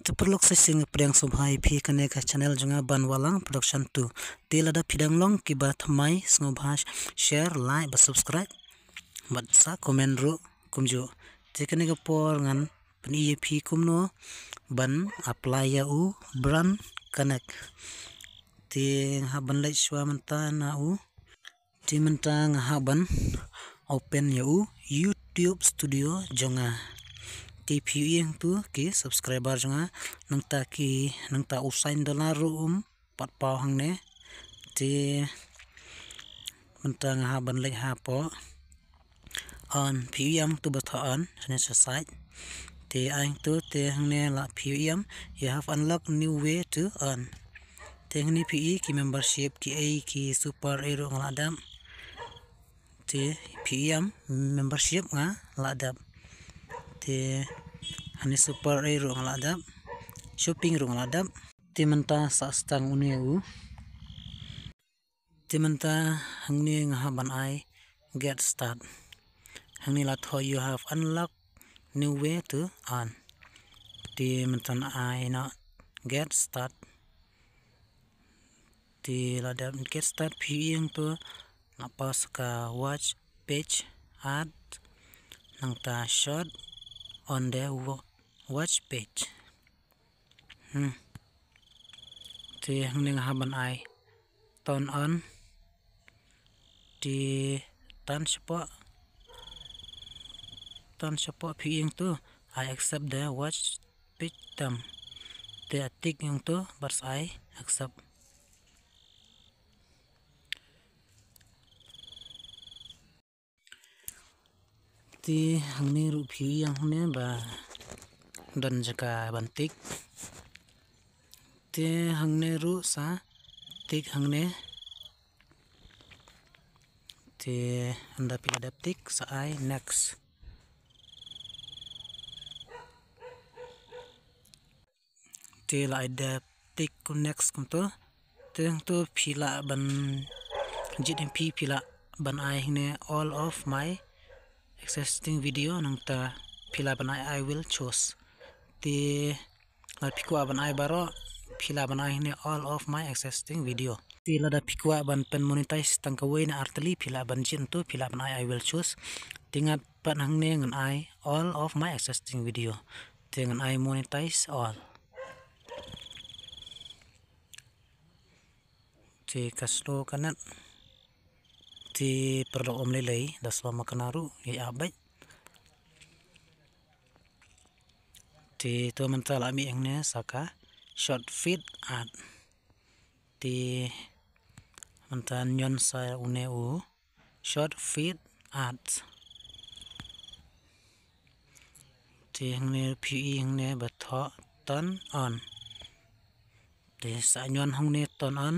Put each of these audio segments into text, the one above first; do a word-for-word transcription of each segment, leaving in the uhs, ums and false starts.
Te paralok, sa shisien nga pdiang sngewbha ïa phi kane ka channel jong nga Banwalang Production two. Te lada phi dang long kiba thymmai, sngewbha share, like bad subscribe bad sa comment ruh kumjuh. Te kane ka por ngan pyni ïa phi kumno ban apply ïa u Brand Connect. Te nga hap ban leit shuwa mynta na u. Te mynta nga hap ban open ïa u YouTube Studio jong nga. Te phi ïohi hangtu ki subscriber jong nga, nangta ki, nangta u sign dollar ruh um pat paw hangne. Te mynta nga hap ban leit hapoh earn, phi ïohi hangtu ba thoh earn, hangne sha side. Te ai hangtu, te hangne la phi ïohi em, you have unlocked new way to earn. Te hangne phi ïohi ki membership, ki ei, ki super ei ruh nga la dap. Te phi ïohi em, membership nga la dap. Te hangne super ei ruh nga la dap. Shopping ruh nga la dap. Te mynta sa sdang une u. Te mynta hangne nga hap ban ai get start. Hangne la thoh you have unlocked new way to earn. Te mynta nga ai na get start. Te la dep get start, phi ïohi hangtu nga paw sa ka watch page ad, nangta short on the wa-, watch page. Hmm. Te hangne nga hap ban ai turn on. Te tan shapoh, tan shapoh phi ïohi hangtu, I accept the watch page term. Te ai tick hangtu bad sa ai accept. Te hangne ruh phi ïohi hangne ba don jaka ban tick. Te hangne ruh sa tick hangne. Te ynda phi la dep tick sa ai next. Te la ai dep tick next kumtu. Te hangtu phi lah ban jied, phi, phi lah ban ai hangne all of my existing video, nangta phi lah ban ai I will choose. Te lada phi kwah ban ai baroh, phi lah ban ai hangne all of my existing video. Te lada phi kwah ban pynmonetize tang kawei ne artylli, phi lah ban jied hangtu, phi lah ban ai I will choose. Te ngan pat hangne ngan ai all of my existing video. Te ngan ai monetize all. Te ka slow ka net. Te paralok, ym lei lei, da slow ma ka na ruh ïa ap beit. Te to mynta la mih hangne sa ka short feed ad. Te mynta ñion sa une u short feed ads. Te hangne phi ïohi hangne ba thoh turn on. Te sa ñion hangne turn on.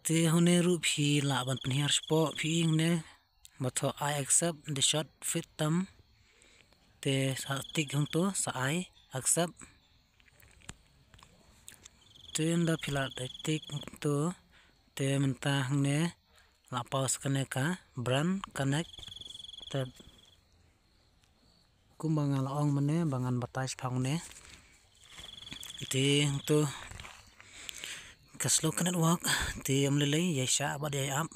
Te hangne ruh phi lah ban pynhiar shapoh, phi ïohi hangne ba thoh I accept the short feed term. Te sa tick hangtu sa ai accept. Te ynda phi la dep tick hangtu, te mynta hangne la paw sa kane ka Brand Connect. Te kumba nga la ong mynne ba ngan batai shaphang ne. Te hangtu ka slow ka network, te ym lei lei, ïai shah bad ïai ap.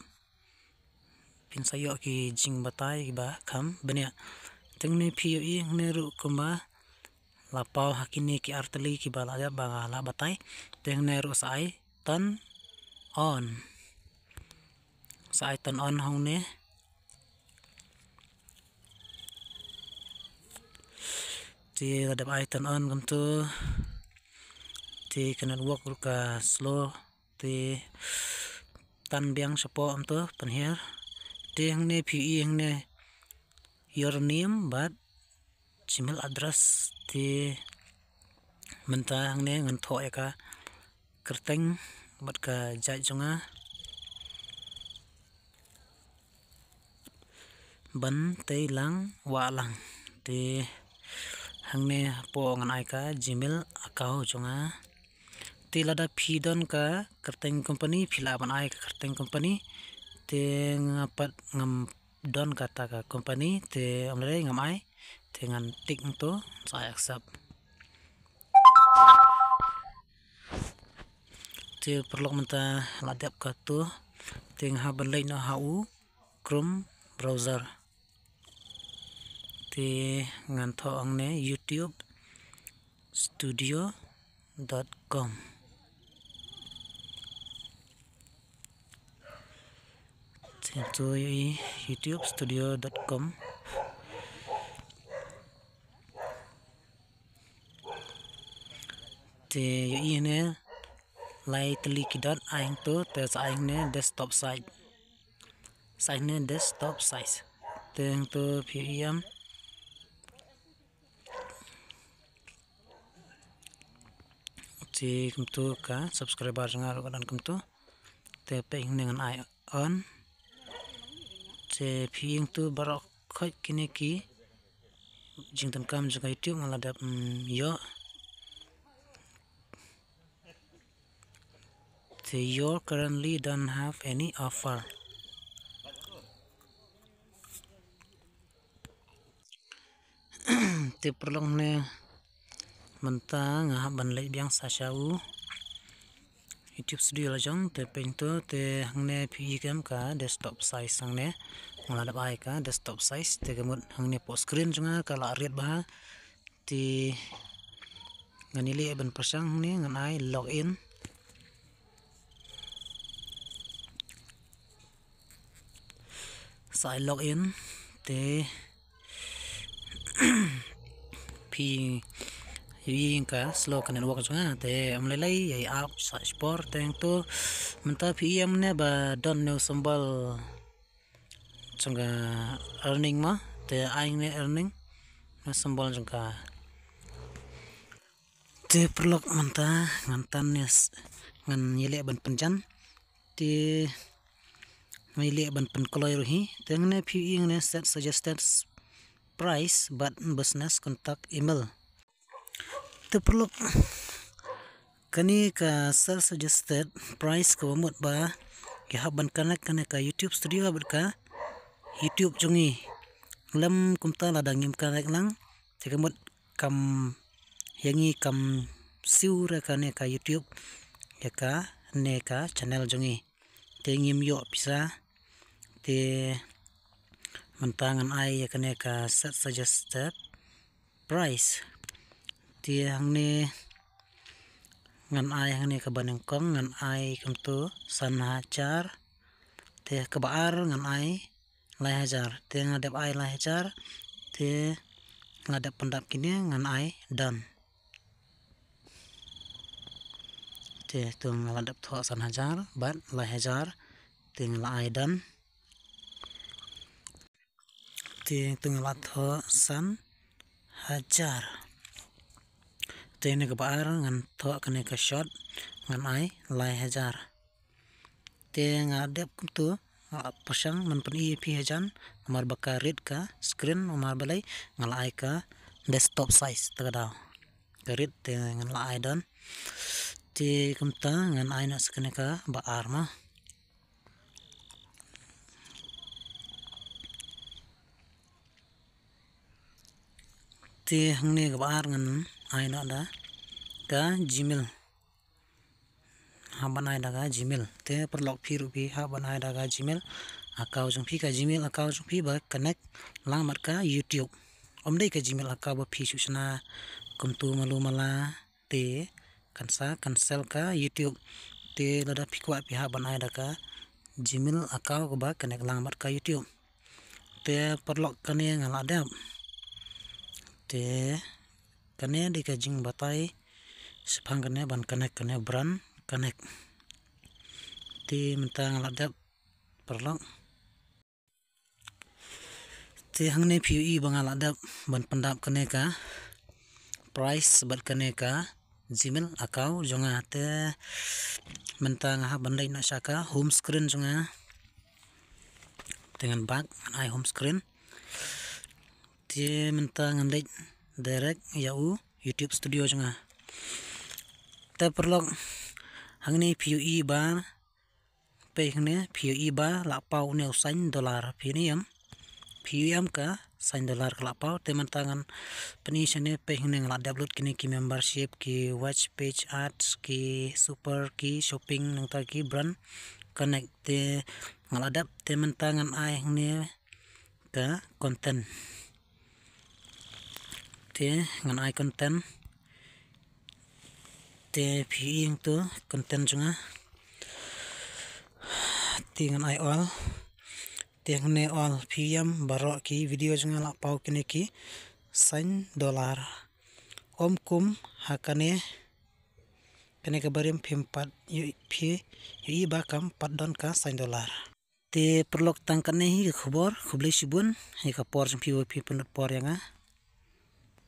Phin sa ïoh ki jingbatai kiba kham bniah. Te hangne phi ïohi hangne ruh kumba la paw ha kine ki artylli kiba la dep ba nga la batai. Te hangne ruh sa ai turn on. Sa ai turn on hangne. Te la dep ai turn on kumtu. Te ka network ruh ka slow. Te tan biang shapoh kumtu pynhiar. Te hangne phi ïohi hangne your name bad Gmail address. Te mynta hangne ngan thoh ïa ka kyrteng bad ka jait jong nga. Banteilang Wahlang. Te hangne hapoh ngan ai ka Gmail account jong nga. Te lada phi don ka kyrteng company, phi lah ban ai ka kyrteng company. Te nga pat ngam don kata ka company, te ym lei ngam ai, te ngan tick hangto sa ai accept. Te paralok mynta la dep kato, te nga hap ban leit noh ha u Chrome browser. Te ngan thoh hangne youtube studio dot com. Te to ïohi youtube studio dot com. Te ïohi hangne lai tylli ki dot, ai hangto, te sa ai hangne desktop site. Sa ai hangne desktop site. Te hangto phi ïohi em. Te kumto ka subscriber jong nga ruh ka don kumto. Te peit hangne ngan ai on. Te phi ïohi hangto baroh khoit kine ki jingdonkam jong ka YouTube nga la dep, mm, ïoh. Te you currently don't have any offer. Te paralok ne mynta nga hap ban leit biang sa sha u YouTube Studio la jong, te peit to, te hangne phi ïohi kem ka desktop site hangne. Nga la dep ai ka desktop site, te ka mut hangne poh screen jong nga ka la rit bha. Te ngan ïaleh ban pyrshang hangne, ngan ai login. Sa ai login, te phi ïohi ka slow ka network jong nga, te ym lei lei ïa ap sa shipor. Te to mynta phi ïohi hangne ba don ne u symbol jong ka earning ma, te ai hangne earning, ne symbol jong ka. Te paralok mynta ngan tan ne s-, ngan ïaleh ban pynjan. Te ngan ïaleh ban pynkloi ruh hi. Te hangne phi ïohi hangne set suggested price bad business contact email. Te paralok, kane ka set suggested price ka mut ba ngi hap ban connect kane ka YouTube Studio bad ka YouTube jong ngi. Lem kumta lada ngim connect lang, te ka mut kam, ïa ngi kam siew re kane ka YouTube ïa kane ka channel jong ngi. Te ngim ïoh pisa. Te mynta ngan ai ïa kane ka set suggested price. Te hangne ngan ai hangne kaba nyngkong, ngan ai kumto san hajar. Te kaba ar ngan ai lai hajar. Te nga dep ai lai hajar. Te nga dep pyndap kine, ngan ai done. Te to nga la dep thoh san hajar bad lai hajar. Te nga la ai done. Te to nga la thoh san hajar. Te ne kaba ar ngan thoh kane ka short, ngan ai lai hajar. Te nga dep kumto, nga pyrshang ban pyni ïa phi hajan, namar ba ka rit ka screen, namar balei nga la ai ka desktop site te ka daw. Ka rit, te ngan la ai done. Te kumta ngan ai noh sa kane kaba ar ma. Te hangne kaba ar ngan ai noh da ka Gmail. Hap ban ai da ka Gmail. Te paralok phi ruh phi hap ban ai da ka Gmail account jong phi, ka Gmail account jong phi ba connect lang bad ka YouTube. Ym dei ka Gmail account ba phi shu shna kumto malu mala, te kan sa cancel ka YouTube. Te lada phi kwah phi hap ban ai da ka Gmail account kaba connect lang bad ka YouTube. Te paralok kane nga la dep. Te kane dei ka jingbatai shaphang kane ban connect, kane brand connect. Te mynta nga la dep paralok. Te hangne phi ïohi ba nga la dep ban pyndap kane ka price bad kane ka Gmail account jong nga. Te mynta nga hap ban leit noh sha ka home screen jong nga. Te ngan back, ngan ai home screen. Te mynta ngan leit direct ïa u YouTube Studio jong nga. Te paralok, hangne phi ïohi ba, peit hangne phi ïohi ba la paw une u sign dollar, phi ïohi ne em. phi ïohi em ka sign dollar ka la paw. Te mynta ngan pyni shane, peit hangne nga la dep lut kine ki membership, ki watch, page ads, ki super, ki shopping, nangta ki brand connect. Te nga la dep, te mynta ngan ai hangne ka content. Te ngan ai content. Te phi ïohi ïa tu content jong nga. Te ngan ai all. Te hangne all, phi ïohi em, baroh ki video jong nga la paw kine ki sign dollar. Ym kum ha kane, kane ka barim phim pat ïohi, phi ïohi ba kam pat don ka sign dollar. Te paralok, tang katne hi ka khubor, khublei shibun ïa ka por jong phi ba phi pynlut por ïa nga.